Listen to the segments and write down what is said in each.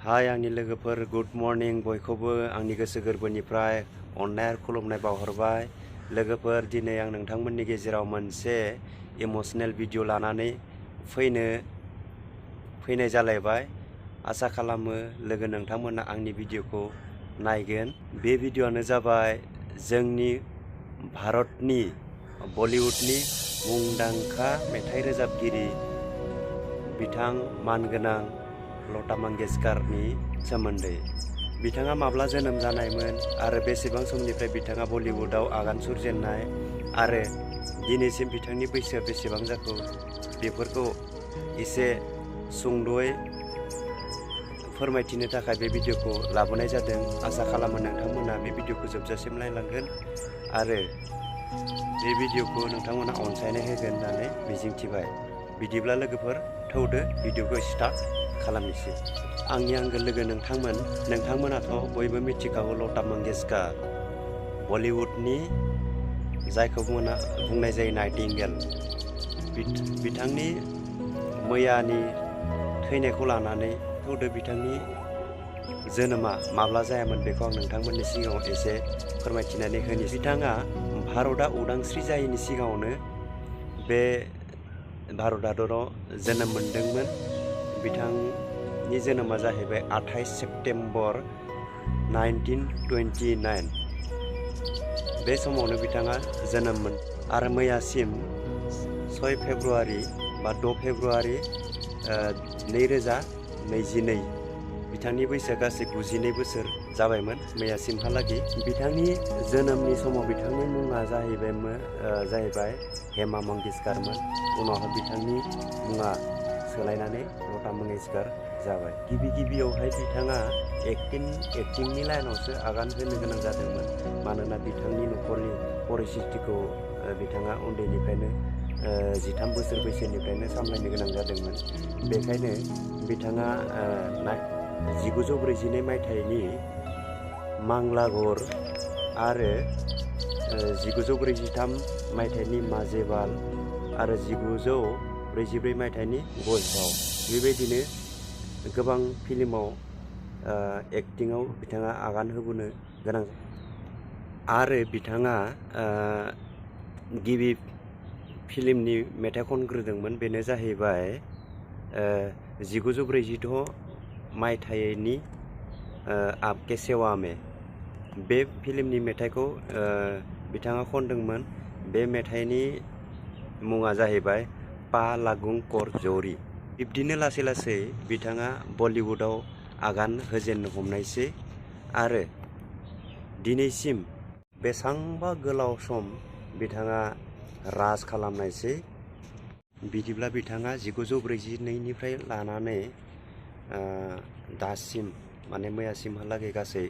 हाय आंनि लोगोफोर गुड मर्निं बयखौबो आंनि गोसो गोरबोनिफ्राय अननाय आरो खुलुमनाय बावहरबाय। लोगोफोर दिनै आं नोंथांमोननि गेजेराव मोनसे इमोशनेल भिडिअ लानानै फैनाय जालायबाय। आसा खालामो लोगो नोंथांमोना आंनि भिडिअखौ नायगोन। बे भिडिअआनो जाबाय जोंनि भारतनि बलिउडनि मुंदांखा मेथाइ रोजाबगिरि बिथां मानगोनां लता मंगेशकारनि सोमोन्दै। बिथाङा माब्ला जोनोम जानायमोन आरो बेसेबां समनिफ्राय बिथाङा बलिउडआव आगान सुरजेननाय आरो दिनैसिम बिथांनि बैसोआ बेसेबां जाखो बेफोरखौ एसे सुंद'यै फोरमायथिनो थाखाय बे भिडिअखौ लाबोनाय जादों। आसा खालामो नोंथांमोना बे भिडिअखौ जोबजासिम नायलांगोन आरो बे भिडिअखौ नोंथांमोना अनसायनाय होगोन होननानै मिजिंथिबाय। बिदिब्ला लोगोफोर थौदो भिडिअखौ स्टार्ट खालामनोसै। आंनि आंगो लोगो नोंथांमोनाथ' बयबो मिथिखागौ लता मंगेशकार, बलिउडनि जायखौ बुंनाय जायो नाइटिंगेल। बिथांनि मैयानि थैनायखौ लानानै थौदो बिथांनि जोनोमा माब्ला जायामोन बेखौ आं नोंथांमोननि सिगाङाव एसे फोरमायथिनानै होनि। बिथाङा भारतआ उदांस्रि जायैनि सिगाङावनो बे भारत हादराव जोनोम मोनदोंमोन। बिथांनि जोनोमा जाहैबाय 28 सेप्तेम्बर 1929। बे समावनो बिथाङा जोनोममोन आरो मैयासिम 6 फेब्रुवारि बा 6 फेब्रुवारि 2022 बिथांनि बैसोआ गासै 92 बोसोर जाबायमोन मैयासिमहालागै। बिथांनि जोनोमनि समाव बिथांनि मुङा जाहैबाय हेमा मंगेशकारमोन। उनावहाय बिथांनि मुङा सोलायनानै लता मंगेशकार जाबाय। गिबियावहाय बिथाङा एक्टिंनि लाइनावसो आगान होनो गोनां जादोंमोन, मानोना बिथांनि न'खरनि परिस्थितिखौ बिथाङा उन्दैनिफ्रायनो 13 बोसोर बैसोनिफ्रायनो सामलायनो गोनां जादोंमोन। बेखायनो बिथाङा 1942 मायथाइनि मांगलाघर आरो 1943 मायथाइनि माझेबाल आरो 1944 मायथाइनि गजबाव बेबायदिनो गोबां फिल्माव एक्टिंआव बिथाङा आगान होबोनो गोनां आरो बिथाङा गिबि फिल्मनि मेथाइ खनग्रोदोंमोन। बेनो जाहैबाय 1946 मायथाइनि आपके सेवा में। बे फिल्मनि मेथाइखौ बिथाङा खनदोंमोन। बे मेथाइनि मुङा जाहैबाय पा लागुं कर जरी। बिब्दिनो लासै लासै बिथाङा बलिउडआव आगान होजेननो हमनायसै आरो दिनैसिम बेसांबा गोलाव सम बिथाङा राज खालामनायसै। बिदिब्ला बिथाङा 1942निफ्राय लानानै दासिम माने मैयासिमहालागै गासै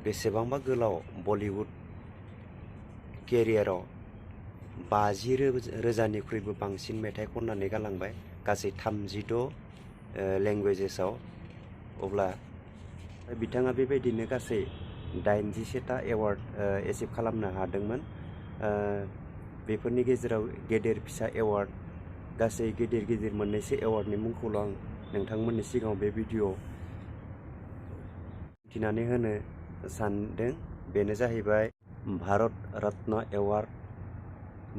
बेसेबांबा गोलाव बलिउड केरियाराव 50,000निख्रुइबो बांसिन मेथाइ खननानै गालांबाय, गासै 36 लेंगुवेजेसआव। अब्ला बिथाङा बेबायदिनो गासै 81टा एवार्ड एचिभ खालामनो हादोंमोन। बेफोरनि गेजेराव गेदेर फिसा एवार्ड गासै गिदिर मोननैसो एवार्डनि मुंखौल' आं नोंथांमोननि सिगाङाव बे भिडिअ'आव दिन्थिनानै होनो सानदों। बेनो जाहैबाय Bharat Ratna award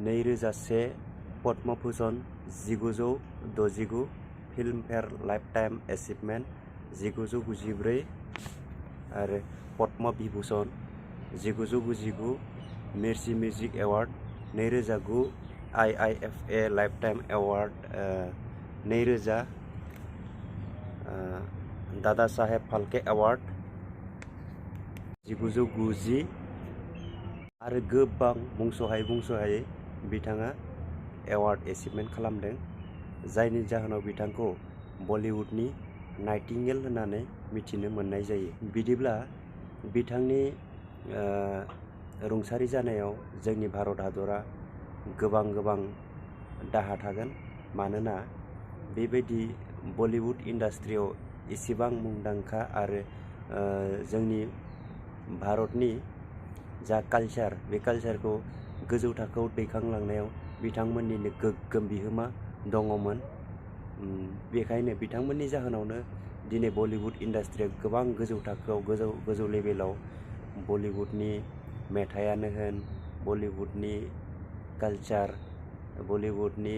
2001, Padma Bhushan 1969, Filmfare lifetime achievement 1994 आरो Padma Vibhushan 1999, Mirchi music award 2009, IIFA lifetime award 2000, Dada Saheb Phalke award 1990 आरो गोबां बुंस'हायै बिथाङा एवार्ड एचिभमेन्ट खालामदों, जायनि जाहोनाव बिथांखौ बलिउडनि नाइटिंगेल होननानै मिथिनो मोननाय जायो। बिदिब्ला बिथांनि रुंसारि जानायाव जोंनि भारत हादरा गोबां दाहा थागोन, मानोना बेबायदि बलिउड इन्डास्ट्रियाव एसेबां मुंदांखा आरो जोंनि भारतनि जा कालचार बे कालचारखौ गोजौ थाखोआव दैखांलांनायाव बिथांमोननिनो गोग्गोम बिहोमा दङमोन। बेखायनो बिथांमोननि जाहोनावनो दिनै बलिउड इन्डास्ट्रिया गोबां गोजौ थाखोआव गोजौ लेभेलाव बलिउडनि मेथाइयानो होन, बलिउडनि कालचार, बलिउडनि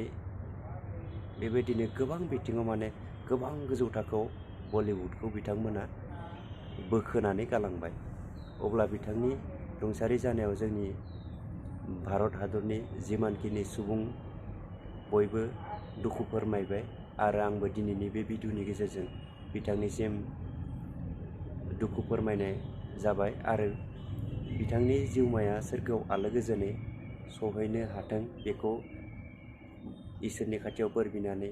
बेबायदिनो गोबां बिथिङाव माने गोबां गोजौ थाखोआव बलिउडखौ बिथांमोना बोखोनानै गालांबाय। अब्ला बिथांनि रुंसारि जानायाव जोंनि भारत हादरनि जिमानखिनि सुबुं बयबो दुखु फोरमायबाय आरो आंबो दिनैनि बे भिडिअनि गेजेरजों बिथांनिसिम दुखु फोरमायनाय जाबाय आरो बिथांनि जिउमाया सोरगोआव आलो गोजोनै सहैनो हाथों बेखौ इसोरनि खाथियाव बोर बिनानै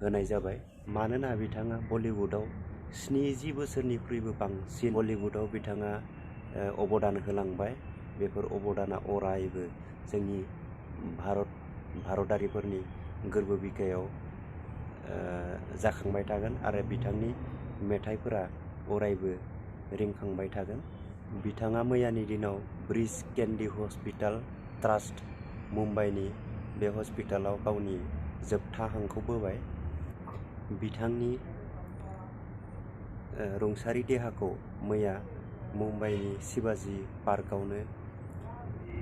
होनाय जाबाय। मानोना बिथाङा बलिउडआव 70 बोसोरनिख्रुइबो बांसिन बलिउडआव बिथाङा अबदान होलांबाय। बेफोर अबदाना अरायबो जोंनि भारतारिफोरनि गोरबो बिखायाव जाखांबाय थागोन आरो बिथांनि मेथाइफोरा अरायबो रिंखांबाय थागोन। बिथाङा मैयानि दिनाव ब्रिच केन्डी हस्पिटाल ट्रास्ट मुम्बाइनि बे हस्पिटालाव गावनि जोबथा हांखौ बोबाय। बिथांनि रुंसारि देहाखौ मैया मुम्बाइनि शिवाजी पार्कआवनो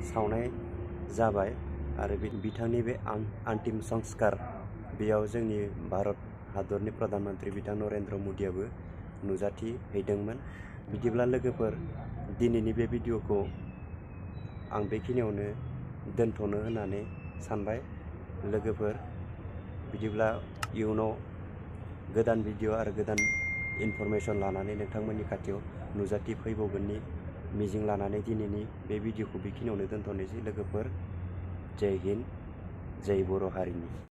सावनाय जाबाय आरो बिथांनि बे आन्तिम संस्कार बेयाव जोंनि भारत हादरनि प्रधान मन्त्रि बिथां नरेन्द्र मदियाबो नुजाथिहैदोंमोन। बिदिब्ला लोगोफोर दिनैनि बे भिडिअखौ आं बेखिनियावनो दोनथ'नो होननानै सानबाय। लोगोफोर बिदिब्ला इयुनाव गोदान भिडिअ आरो गोदान इनफरमेसन लानानै नोंथांमोननि खाथियाव नुजाथिफैबावगोननि मिजिं लानानै दिनैनि बे भिडिअखौ बेखिनियावनो दोनथ'नोसै लोगोफोर। जय हिन्द, जय बर' हारिनि।